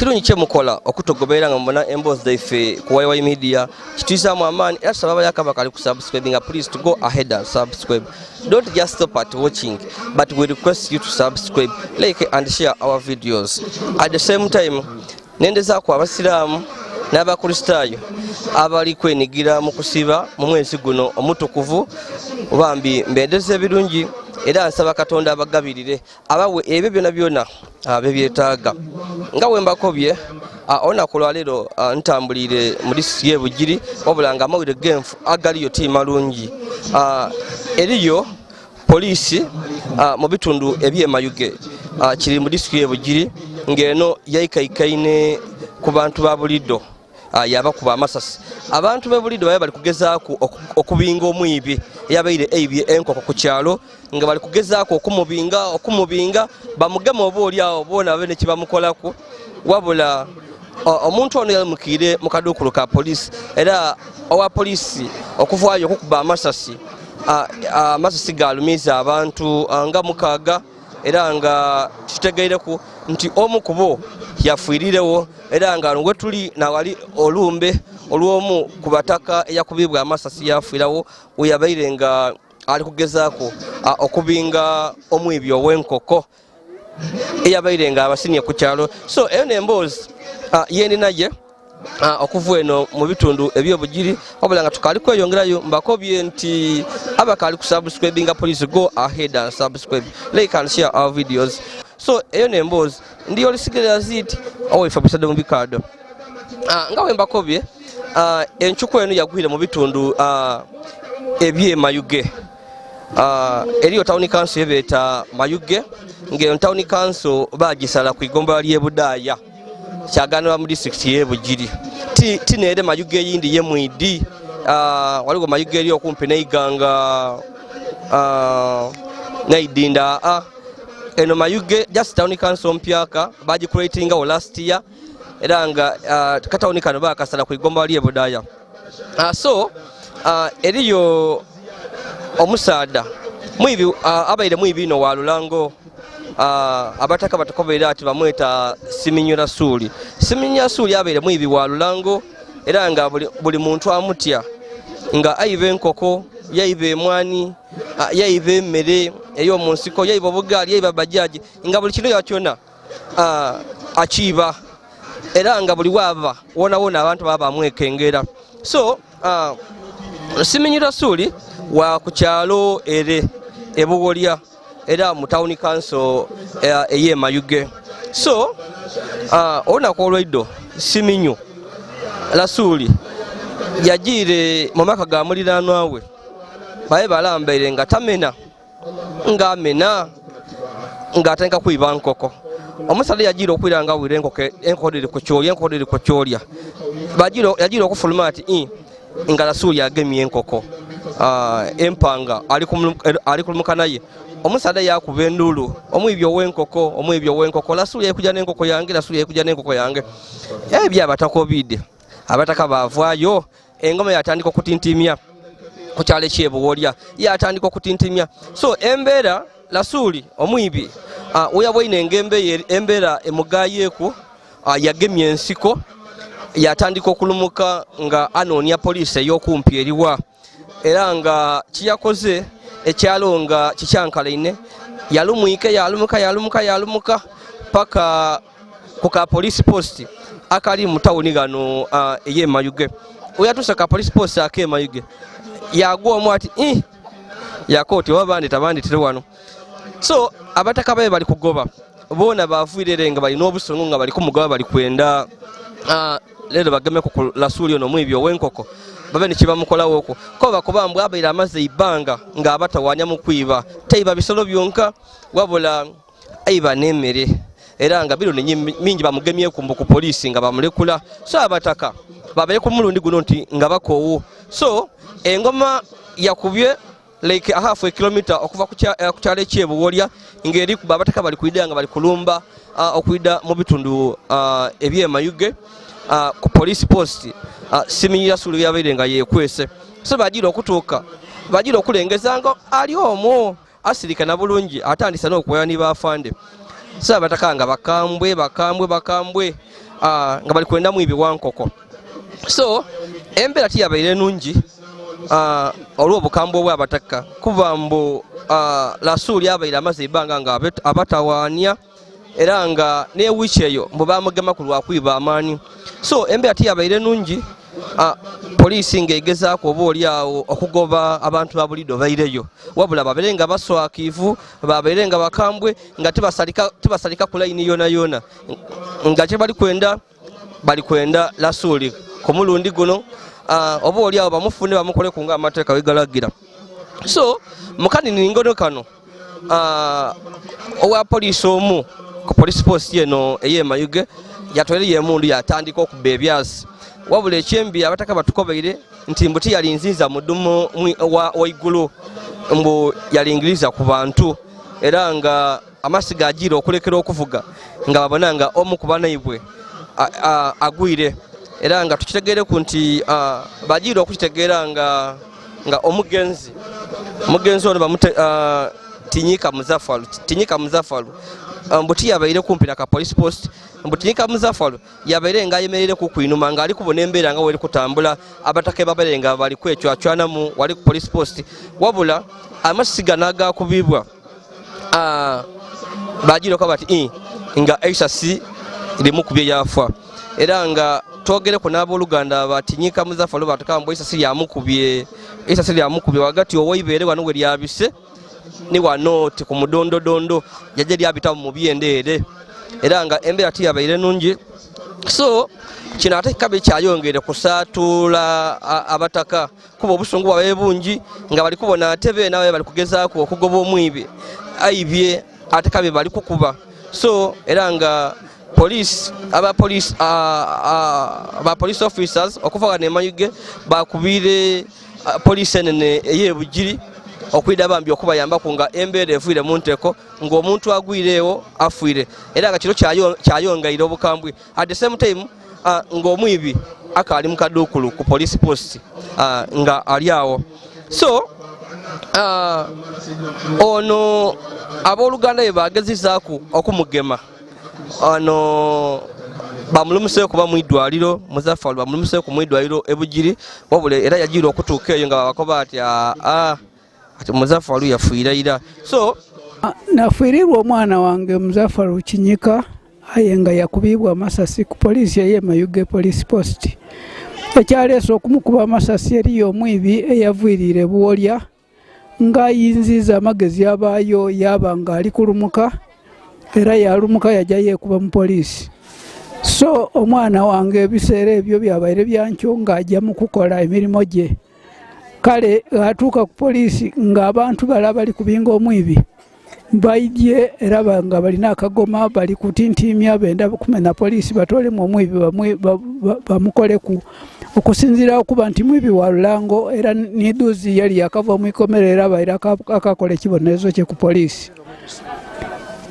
Kirungi kyemukola okutugoberera nga mubona emboozi zaife ku YY Media, kituyisaamu amaani era tusaba abayaka bakali ku subscribing, please to go ahead and subscribe. Don't just stop at watching, but we request you to subscribe, like and share our videos. At the same time, nendezaku abasiraamu n'abakristaayo abali kwenigira mu kusiba mu mwezi guno omutukuvu, bambi mbendeza ebirungi era nsaba Katonda abagabirire, abawe ebyo byona byona bebyetaaga. Nga wembakobye, olunaku olwaleero ntambulire mu disitulikiti y'e Bugiri, wabula nga amawulire genfu agaliyo ti malungi. Eriyo poliisi mu bitundu ebyemayuge kiri mu disitulikiti y'e Bugiri, ng'eno yaikaikaine ku bantu ba buliddo, yabakuba amasasi. Abantu be buliddo babe bali kugezaaku okubinga omwibi eyabaire eibye enkoko ku kyalo, nga bali kugezaaku okumubinga bamugema oba oli awo boona babe nekibamukolaku. Wabula omuntu ono yamukiire mu kaduukulu ka poliisi, era owa poliisi okuvaayo okukuba amasasi, amasasi galumiza abantu nga 6, era nga tutegeireku nti omu ku bo yafiirirewo, era nga we tuli nawali olumbe olw'omu ku bataka eyakubibwa amasasi yafiirawo we yabaire nga ali kugezaako okubinga omwibi ow'enkoko eyabaire nga abasinye ku kyalo. So eyo nemboozi yendi naye okuva eno mu bitundu ebyobugiri, wabula nga tukali kweyongerayo, mbakobye nti abakali kusubscribinga, please go ahead and subscribe, like and share our videos. So eyo nemboozi ndi olisigerera ziiti owaife busadde mu bikaado. Nga we mbakobye, encuku eno yagwire mu bitundu ebyemayuge. Eriyo town council yebeeta Mayuge, ng'eyo town council bagisala ku igombola ly'e Budaaya, kyaganibwa mu disitulikiti y'e Bugiri. Tineere Mayuge eyindi ye mwidi, waliwo Mayuge eri okumpi n'eiganga n'eidinda. Eno Mayuge just town council mpyaka, bagicreatingawo last year, era nga katawuni kano bakasala ku igombola ly'e Budaaya. So eriyo omusaadha mwibi, abaire mwibi ino wa lulango, abataka batukobeera ati bamweta Siminyura Suuli. Siminyura Suuli abaire mwibi wa lulango, era nga buli muntu amutya, nga aiba enkoko, yaiba emwani, yaiba emmere ey'omu nsiko, yaiba obugaali, yaiba bajaji, nga buli kintu yakyona akiiba, era nga buli waaba wona wona abantu baba bamwekengera. So Siminyira Suuli wa ku kyalo ere ebuwolya, era mu town council ey'e Mayuge. So olunaku olwaiddo Siminyu Lasuuli yagiire mu maka ga muliraanwa we, babe balambaire nga tamena ng'amena ng'atandika kwiba nkoko. Omusaadha yagiire okwira nga awulira enkoko, enkoko dhiri ku kyolya, enkoko dhiri ku kyolya. Yagiire okufuluma ati nga Lasuuli agemye enkoko, empanga ali kulumuka naye. Omusaadha yakuba enduulu, "Omwibi ow'enkoko, omwibi ow'enkoko! Lasuuli ali kuja n'enkoko yange, Lasuuli ali kuja n'enkoko yange!" Ebyo abatakobidde abataka bavaayo, engoma yatandika okutintimya ku kyalo ekyebuwolya, yatandika okutintimya. So embeera Lasuuli omwibi weyabwaine engembe, embeera emugayeeku, yagemye ensiko, yatandika okulumuka nga anoonya poliisi ey'okumpi eriwa. Era nga kiyakoze ekyalo nga kikyankalaine, yalumwike, yalumuka, yalumuka, yalumuka paka ku ka police post akali mu tawuni gano ey'emayuge. Weyatuuse ka police post ak'emayuge, yagwa omu ati yakooti oba bandita banditire wano. So abataka babe bali kugoba boona baviire ere nga balina obusungu, nga bali kumugoba, bali kwenda leero bagemeku ku Lasuuli ono omwibi ow'enkoko, babe nikibamukolawoko. Ko bakuba mbw abaire amaze eibanga ng'abatawanya mu kwiba, teiba bisolo byonka, wabula aiba n'emmere, era nga biro mingi bamugemyeku mbu ku poliisi nga bamulekula. So abataka babaire ku mulundi guno nti nga bakoowu. So engoma yakubye like a half a kilometer okuva ku kyalo ekyebuwolya, ng'eri abataka bali kwida nga bali kulumba okwida mu bitundu ebyemayuge ku police post Siminyira Sulu yabaire nga yekwese. So bagira okutuuka, bagira okulengeza nga ali omwo asirika na bulungi, atandise n'okuwaya ni bafande. So abataka nga bakambwe, bakambwe, bakambwe. Nga bali kwenda mwibi wa nkoko. So embeera tiyabaire nungi olw'obukambwe obw'abataka, kuba mbu Lasuuli abaire amaze ebbanga nga abatawaanya, era nga n'ewiiki eyo mbu bamugemaku lwakwiba amaani. So embeera tiyabaire nungi. Poliisi ng'egezaako oba oli awo okugoba abantu ba bulido baireyo, wabula babeere nga baswakiivu, babeere nga bakambwe, nga tibasalika ku layini yona yona, nga kye bali kwenda, bali kwenda Lasuuli ku mulundi guno, oba oli awo bamufune, bamukoleku nga amateeka wegalagira. So mukaniningono kano, owa poliisi omu ku police post eno ey'emayuge yatwere emundu, yatandika okuba ebyasi. Wabula ekyembi, abataka batukobeire nti mbu tiyalinzinza mudumu waigulu, mbu yalingiriza ku bantu, era nga amasiga agira okulekera okuvuga nga babona nga omu ku banaibwe agwire. Era nga tukitegeereku nti bagiire okukitegeera nga omugenzi ono bamute Tinyika Muzafalu. Tinyika Muzafalu mbu tiyabaire kumpi na ka police post, mbu Tinyika Muzafalu yabaire nga ayemerere ku kwinuma nga ali kubona embeera nga weri kutambula, abataka babaire nga bali kwecwacwanamu wali ku police post. Wabula amasiga n'agakubibwa, bagiroka bati nga eisasi limukubye yafa. Era nga twogereku n'abooluganda batinyika Muzafalu, batukamba eisasi lyamukubye, eisasi lyamukubye wagati owaibeere wano we lyabise, ni wano ti ku mudondodondo yajja lyabita mu byendeere, era nga embeera tiyabaire nungi. So kino ate kabe kyayongere kusaatula abataka, kuba obusungu bwabaire bungi nga bali kubona ate beena bali kugezaako okugoba omwibi aibye, ate kabe bali kukuba. So era nga police, aba police, aba police officers okuva wano emayuge bakubire police enene ey'ebugiri okwida bambi okubayambaku, nga embeera evuire mu nteko, ng'omuntu agwireewo afiire, era nga kino kyayongaire obukambwe. At the same time, ng'omwibi akaali mu kaduukulu ku police post, nga ali awo. So ono abooluganda be bagezezaaku okumugema ono, bamulumuseeku bamwidwaliro. Muzafalu bamulumuseeku mwidwaliro ebugiri, wabula era yagiira okutuuka eyo nga babakoba ati aa, ati Muzafalu yafiira ira. So Nafiirirwa omwana wange Muzafaru Kinyika, aye nga yakubibwa amasasi ku poliisi ey'emayuge police post. Ekyaleese okumukuba amasasi, eriyo omwibi eyaviirire Buwolya ng'ayinziza amagezi abaayo, yaba nga ali kulumuka, era yalumuka yajja yeekuba mu poliisi. So omwana wange ebiseera ebyo byabaire byankyo ng'ajja mu kukola emirimu gye. Kale atuuka ku poliisi ng'abantu bala bali kubinga omwibi baidye, era nga balina akagoma bali kutintimya, benda kumena poliisi batolemu omwibi bamukoleku, okusinziira okuba nti mwibi wa lulango, era niduzi yali yakava mwikomero, era abaire akakola ekibonerezo kye ku poliisi.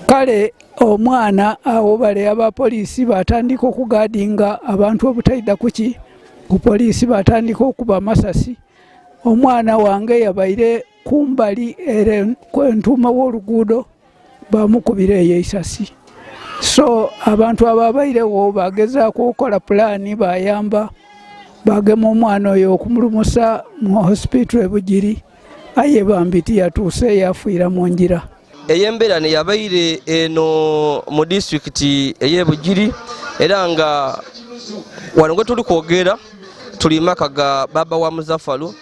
Kale omwana awo bale abapoliisi batandika okugadinga abantu obutaida kuki ku poliisi, batandika okuba amasasi. Omwana wange yabaire kumbali era entuuma w'oluguudo, bamukubira eyo eisasi. So abantu ababairewo bagezaako okukola pulaani, bayamba bagema omwana oyo okumulumusa mu hospital ebugiri, aye bambi tiyatuuse, yafiira mu ngira. Ey'embeera neyabaire eno mu disitulikiti ey'ebugiri, era nga wano gwe tuli kwogera tuli maka ga baba wa Muzafalu,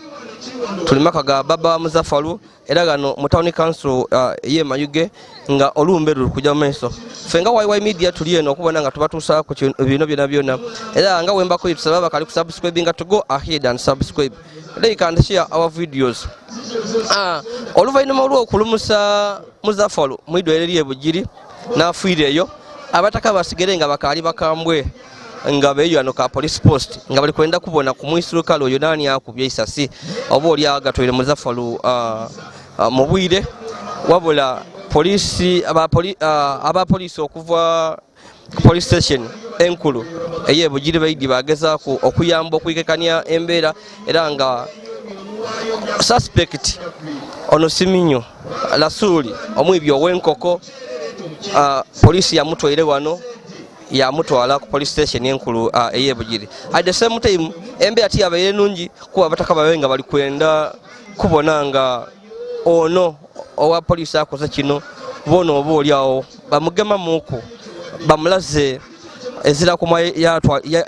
tuli maka ga baba wa Muzafalu, era gano mu town council ey'e Mayuge, nga olumbe luli kujja mu maiso. Ffe nga YY Media tuli eno okubona nga tubatuusaako bino byona byona, era nga wembako tusaba bakali kusubscribe nga to go ahead and subscribe, like and share our videos. Oluvannyuma olw'okulumusa Muzafalu mwidwaliro ly'e Bugiri n'afiira eyo, abataka basigere nga bakaali bakambwe, nga beeyo ano ka police post nga bali kwenda kubona ku mwisirukale oyo naani akubye eisasi oba oli agatwaire Muzafalu mu bwire. Wabula poliisi, aba poliisi okuva ku police station enkulu ey'ebugiri baidi bagezaaku okuyamba okwikekania embeera, era nga suspect ono Siminyo Lasuuli, omwibi ow'enkoko, poliisi yamutwaire wano. Yamutwala ku police station enkulu ey'e Bugiri. At the same time, embeera tiyabaire nungi kuba abataka babe nga bali kwenda kubona nga ono owa poliisi akoze kino, bona oba oli awo bamugemamuuku, bamulaze ezira kumwa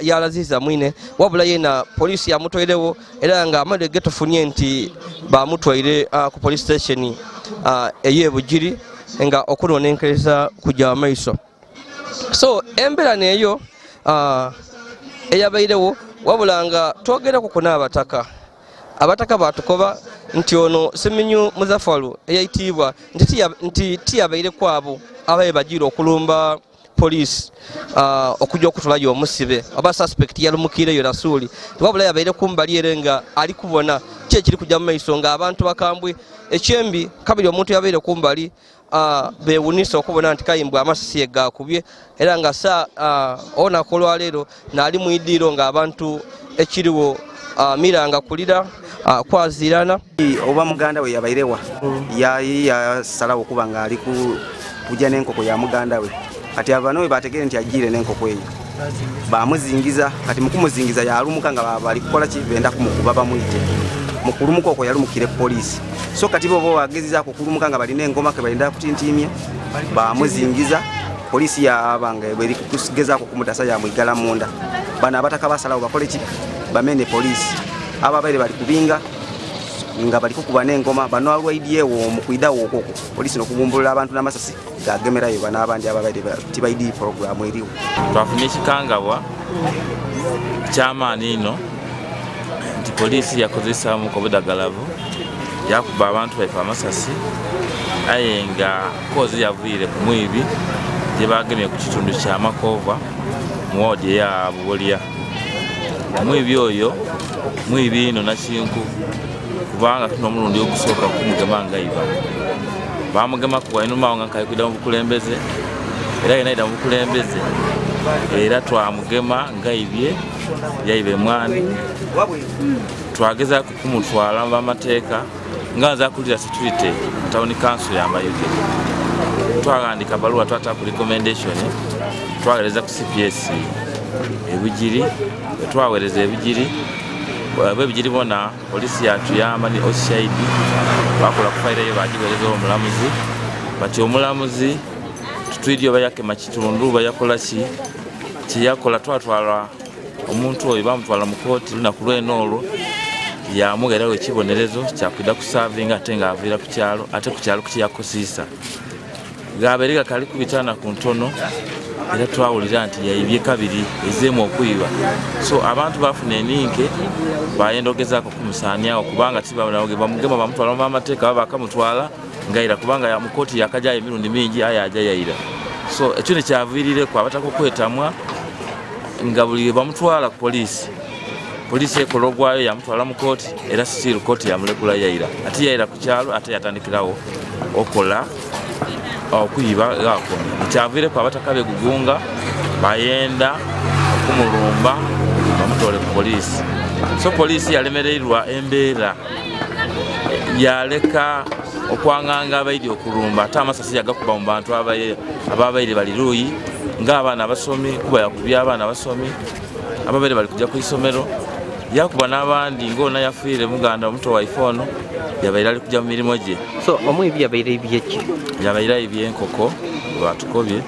yalaziza mwine. Wabula yena poliisi yamutwairewo, era nga amalire getufunye nti bamutwaire ku police station ey'e Bugiri nga okunonenkereza kujja maiso. So embeera neeyo eyabairewo. Wabula nga twogerako ku n'abataka, abataka batukoba nti ono Siminyu Muzafalu eyaitiibwa nti tiyabaire kwabo abaye bagira okulumba poliisi okujja okutulayo omusibe oba suspect yalumukiireyo Rasuuli. Wabula yabaire kumbali ere nga ali kubona ki ekiri kujja mu maiso nga abantu bakambwe. Ekyembi kabiri omuntu yabaire kumbali, bewunisa okubona nti Kayimbwa amasasi egakubye, era nga sa olunaku olwaleero naali mwiddiiro ng'abantu ekiriwo miranga kulira kwazirana. Oba muganda we yabairewa, yali yasalawo okuba nga ali kujja n'enkoko ya muganda we. Kati abano we bategere nti agiire n'enkoko eyo, bamuzingiza. Kati mukumuzingiza yalumuka nga bali kukola ki, benda kumukuba bamuyite. Mukulumuka okwo yalumukire poliisi. So kati bo bagezezaako okulumuka nga balina engoma ke balinda kutintiimya, bamuzingiza. Poliisi yabanga bweri kugezaako kumutasa, yamwigala munda. Bano abataka basalawo bakole ki? Bamene poliisi. Abo abaire bali kubinga nga bali kukuba n'engoma bano alwaidyewo mukwidawo okwo poliisi nokugumbulula abantu n'amasasi gagemerayo bano abandi ababaire tibaidi programu eriwo. Twafunye ekikangabwa kyamaani ino nti poliisi yakozesaamu obudagalavu, yakuba abantu baife amasasi, aye nga kozi yaviire ku mwibi gye bagemye ku kitundu kya Makova mu woodi eya Buwolya. Omwibi oyo mwibi ino nakinku, kubanga tuna omulundi ogusooka okumugema ngaiba. Bamugemaku wainuma nga nkayi kwida mu bukulembeze, era yena aida mu bukulembeze, era twamugema ngaibye yaiba emwani. Twagezaku kumutwala mu bamateeka nga nze akulira security mu town council ya Mayuge. Twagandika baluwa, twata ku recommendation, twawereza ku CPS ebugiri. Twawereza ebugiri, ab'ebugiri bona polisi yatuyamba ni OCID bakola ku fayiro eyo, bagiwereza omulamuzi. Bati omulamuzi tutwiryo bayakema kitundu bayakola ki kyeyakola. Twatwala omuntu oyo, bamutwala mu kooti lunaku lwene olwo, yamugherawo ekibonerezo kyakwida kusavinga, ate nga aviira ku kyalo, ate ku kyalo kukiyakosiisa gabeere gakali kubitana ku ntono. Era twawulira nti yaibye kabiri, ezeemu okwiba. So abantu bafuna eninke bayenda ogezaako kumusaanyawo, kubanga tibamugema bamutwala mu amateeka baba bakamutwala ngaira, kubanga mu kooti yakajayo emirundi mingi aye aja yaira. So ekyo nekyaviirireku abataka okwetamwa nga buli bamutwala ku poliisi, poliisi ekola ogwayo, yamutwala mu kooti, era still kooti yamulekula yaira, ate yaira ku kyalo, ate yatandikirawo okola okuyiba gakomye. Ekyaviireku abataka begugunga bayenda okumulumba bamutwale ku poliisi. So poliisi yalemereirwa embeera, yaleka okwanganga abaidi okulumba, ate amasasi yagakuba mu bantu ababaire bali luuyi ng'abaana abasomi, kuba yakubya abaana abasomi ababaire bali kujja ku isomero, yakuba n'abandi ng'ona yafiire muganda omuto waife ono yabaire ali kujja mu mirimu gye. So omwibi yabaire ibyeki? Yabaire aibye enkoko, batukobye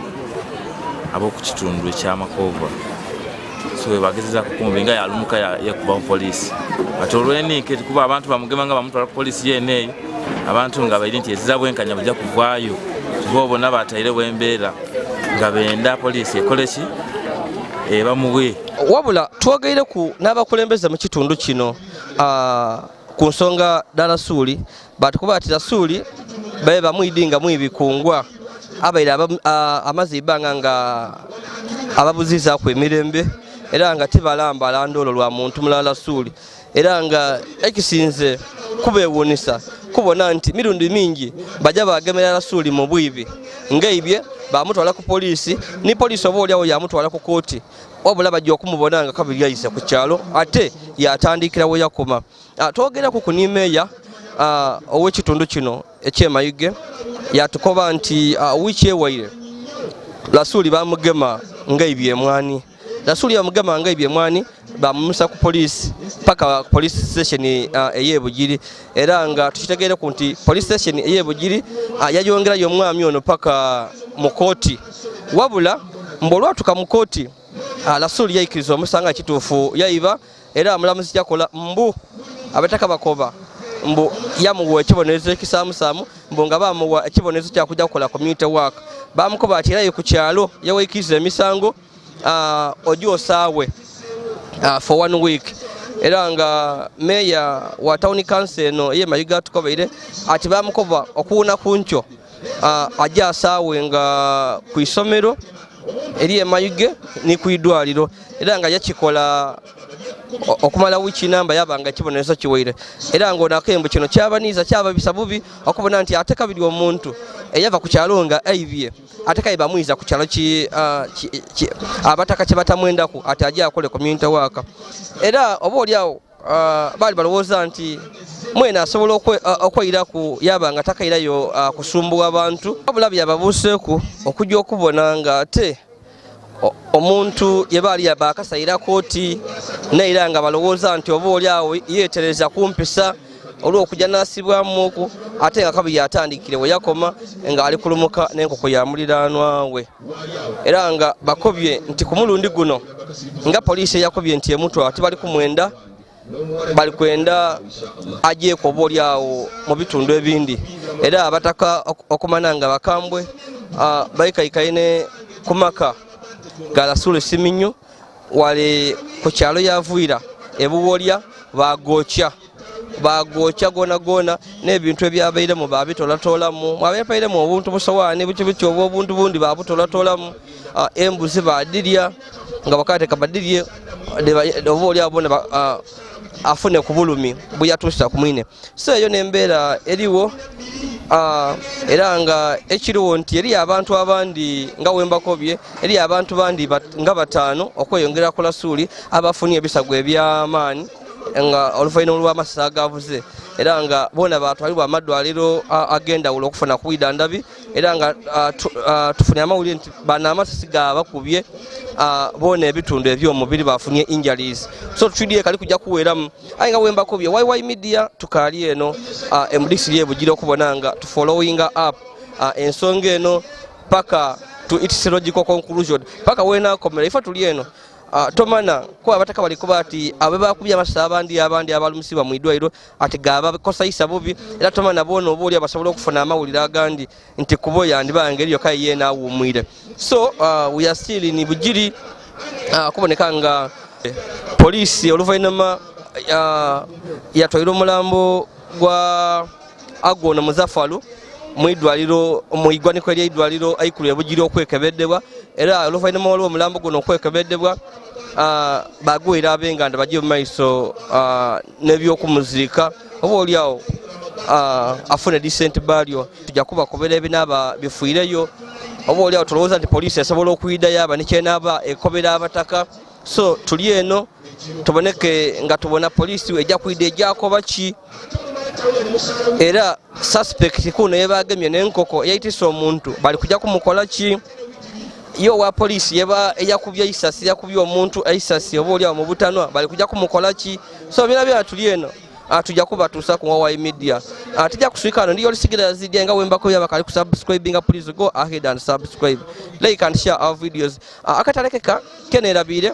ab'oku kitundu ekyamakova. So webagezezaako kumubinga yalumuka, yekuba mu poliisi. Ati olw'eniike kuba abantu bamugema nga bamutwala ku poliisi yeene eyo, abantu nga baire nti eziza bwenkanya bujja kuvaayo, kuba obona bataire bwembeera nga benda poliisi ekole ki ebamuwe. Wabula twogeire ku n'abakulembeze mu kitundu kino ku nsonga dha Rasuuli, batukuba ati Rasuuli babe bamwidi nga mwibikungwa abaire amaze ibanga nga ababuzizaaku emirembe, era nga tibalambala ndoolo lwa muntu mulala Rasuuli, era nga ekisinze kubewuunisa kubona nti mirundi mingi bajja bagemera Rasuuli mu bwibi ngaibye, bamutwala ku poliisi, ni poliisi oba oliawo yamutwala ku kooti. Wabula bajja okumubona nga kabiri yayise ku kyalo, ate yatandikira we yakoma. Twogeraku ku nimeeya ow'ekitundu kino ekyemayuge, yatukoba nti wiiki ewaire Rasuuli bamugema. Ngaibye emwani. Rasuli yamugema ngaibye emwani, bamumusa ku police paka police station ey'e Bugiri. Era nga tukitegeereku nti police station ey'e Bugiri yayongerayo omwami ono paka mu kooti. Wabula mbu olwatuka mu kooti, Rasuli yaikiriza omusanga kituufu yaiba, era omulamuzi kyakola mbu abataka bakoba mbu yamuwa ekibonerezo ekisaamusaamu, mbu nga bamuwa ekibonerezo kyakujja kukola community work. Bamukoba ati era ye ku kyalo yawaikiriza emisango, ojja osaawe for 1 week. Era nga meya wa town council eno ye Mayuge atukobeire ati bamukoba okuwuna ku nkyo, ajja asaawe nga ku isomero eri e Mayuge ni ku idwaliro. Era nga yakikola okumala wiiki namba, yabanga ekibonerezo kiwaire. Era nga ono akembu kino kyabaniiza kyababisa bubi okubona nti ate kabiri omuntu eyava ku kyalo nga aibye, ate kaye bamwiza ku kyalo ki abataka kye batamwendaku ate ajja akole community work. Era oba oli awo, baali balowooza nti mwene asobola okweiraku yaba nga takairayo kusumbuwa abantu. Wabula byababuuseeku okujja okubona nga ate omuntu ye baali bakasayira kooti, naera nga balowooza nti oba oli awo yeetereza kumpisa olw'okujja n'asibwamuku, ate nga kabiri atandikire we yakoma ng'ali kulumuka n'enkoko ya muliraanwa we. Era nga bakobye nti ku mulundi guno nga poliisi eyakobye nti emutwala tibali kumwenda, bali kwenda ajeeko oba oli awo mu bitundu ebindi. Era abataka okumana nga bakambwe, baikaikaine ku maka ga Rasuli Siminyu wale ku kyalo yavuira ebuwolya, bagokya bagokya gona gona n'ebintu ebyabairemu babitolatolamu, mwabairemu obuntu busowaani buki buki oba obuntu bundi babutolatolamu, embuzi badirya nga bakateka badirye oba oli awo bona afune ku bulumi bweyatuusa ku mwine. So eyo n'embeera eriwo, era nga ekiriwo nti eri abantu abandi nga wembakobye, eri abantu bandi nga 5 okweyongera ku Rasuuli abafunye ebisago eby'amaanyi nga oluvannyuma lw'amasasi agavuze. Era nga bona batwalibwa amadwaliro ag'endawulo okufuna ku bwidandhabi. Era nga tufunye amawulire nti bano amasasi gabakubye, bona ebitundu eby'omubiri bafunye injuries. So tutudiye kali kujja kuweramu, aye nga wembakobye YY Media tukaali eno, MDC y'e Bugiri okubona nga tufollowinga up ensonga eno paka to its logical conclusion, paka wenakomera. Ife tuli eno. Tomana kuba abataka bali kuba ati abe bakubye amasasi abandi abandi abalumisibwa mu idwaliro ati gabakosaisa bubi. Era tomana bona oba oli abasobola okufuna amawulire agandi nti kubo yandiba ngeri yokka ye naawummwire. So we are still in Bugiri, kuboneka nga poliisi oluvannyuma yatwaire omulambo gwa Agono Muzafalu mu idwaliro, mu igwaniko ery'eidwaliro eikulu e Bugiri okwekebeddebwa. Era oluvannyuma waliwo omulambo guno okwekebeddebwa, baguwera ab'enganda bajje mu maiso n'ebyokumuziika, oba oli awo afune decent burial. Tujja kubakobera ebinaaba bifiireyo, oba oli awo tulowooza nti poliisi esobola okwidayo aba nikyenaaba ekobera abataka. So tuli eno tuboneke nga tubona poliisi ejja kwida ejjakoba ki. Era suspect kuno yebagemye n'enkoko eyayitisa omuntu bali kujja kumukola ki. Yo wa poliisi yeba eyakubye isasi, yakubye omuntu eisasi oba oli awo mu butanwa, bali kujja kumukola ki. So byona byona tuli eno, tujja kubatuusa ku YY Media. Tujja kuswika ano ndiyo olusigira zidya nga wembako yaba kali kusubscribinga, please go ahead and subscribe, like and share our videos. Akatalekeka keneerabiire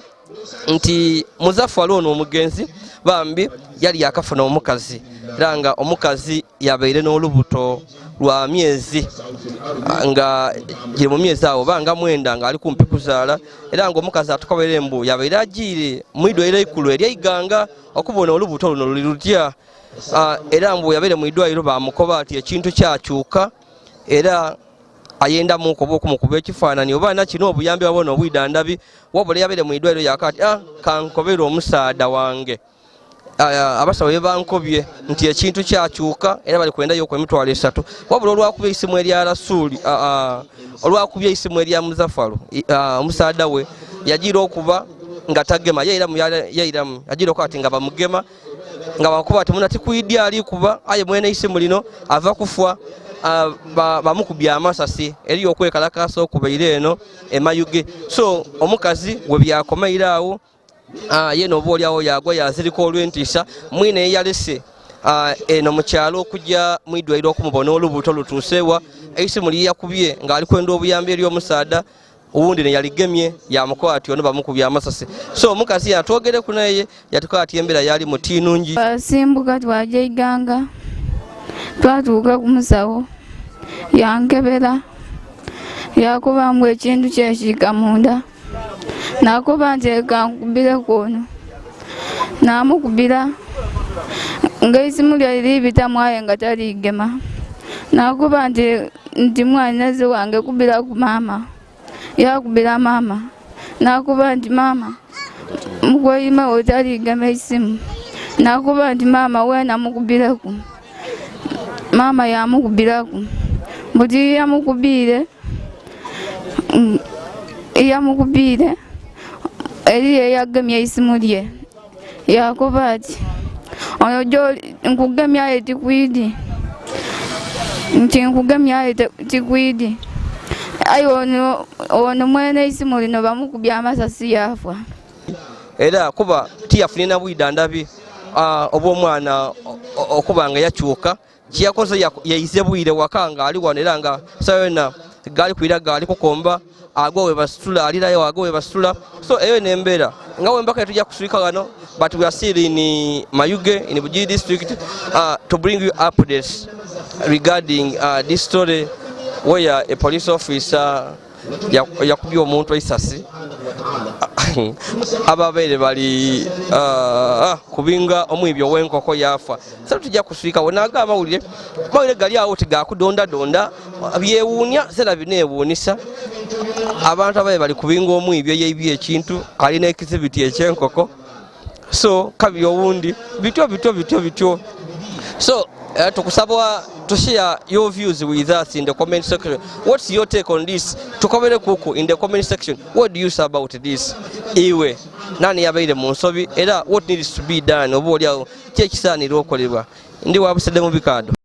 nti Muzafalu ono omugenzi bambi yali yakafuna omukazi, era nga omukazi yabaire n'olubuto lwa myezi, nga giri mu myezi awo banga 9 nga ali kumpi kuzaala. Era nga omukazi atukobera embu yabaire agiire mu idwaliro eikulu eryeiganga okubona olubuto luno luli lutya. Era mbu yabaire mu idwaliro bamukoba ati ekintu kyakyuka, era ayendamu oba okumukuba ekifaananyi oba nakino obuyambi wabona obwidandhabi. Wabula yabaire mu idwaliro yakati, kankobere omusaada wange, abasawo bebankobye nti ekintu kyakyuka, era bali kwendayo ku 30,000. Wabula olwakubya isimu erya Rasuuli, olwakubya isimu erya Muzafalu, omusaada we yagira okuba nga tagema, yairamu yairamu yagira okuba ati nga bamugema nga bakuba ati muna tikwidya ali kuba, aye mwene isimu lino ava kufwa. Bamukubye amasasi eri okwekalakasa okubaire eno emayuge. So omukazi we byakomeire awo, ye noba oliawo yagwa yazirika olw'entiisa. Mwine yeyalese eno mu kyalo okujja mwidwaire okumubona olubuto lutuusewa, eisimu liyakubye ng'ali kwenda obuyambi eri omusaada owundi neyaligemye yamukoba ati ono bamukubye amasasi. So omukazi yatwogereku naye yatukoba ati embeera yali mutinungi. Twasimbuka twaja Iganga, twatuuka ku musawo yankebera, yakuba mbu ekintu kyekiika munda. Nakuba nti eka nkubireko ono, namukubira ngaisimu lye liribitamu aye nga taligema. Nakuba nti mwaninaze wange kubira ku maama, yakubira maama. Nakuba nti maama mukweyima otaligema esimu. Nakuba nti maama wena mukubiraku, maama yamukubiraku. Buti yamukubiire eri yeyagemye isimu lye, yakuba ati ono gyoli nkugemye aye tikwidi, nti nkugemye aye tikwidi, aye ono mwene isimu lino bamukubye amasasi yafa. Era kuba tiyafunye na bwidandhabi obw'omwana okuba nga yakyuka. Kyeyakoze yaize bwire waka nga ali wano, era nga sawa yona gali kwira gali kukomba ago we basitula alirayo ago we basitula. So eyo nembeera nga wembaka tujja kuswika wano, but we are still in Mayuge in Bugiri district to bring you updates regarding this story where a police officer yakubye omuntu eisasi. Ababeere bali kubinga omwibi ow'enkoko yafa. So tujja kuswika wonaga amawulire, amawulire gali awo tigakudondadonda byewuunya sera bineewuunisa abantu abaye bali kubinga omwibi eyeibye ekintu alina ekizibiti ekyenkoko. So kabiri owundi bityo bityo bityo bityo. So tukusaba to share your views with us in the comment section. What's your take on this? Tukobere kuku in the comment section. What do you say about this? Iwe nani yabaire mu nsobi, era what needs to be done? Oba oliawo ki ekisaanira okolebwa? Ndi wabusedde mu bikaado.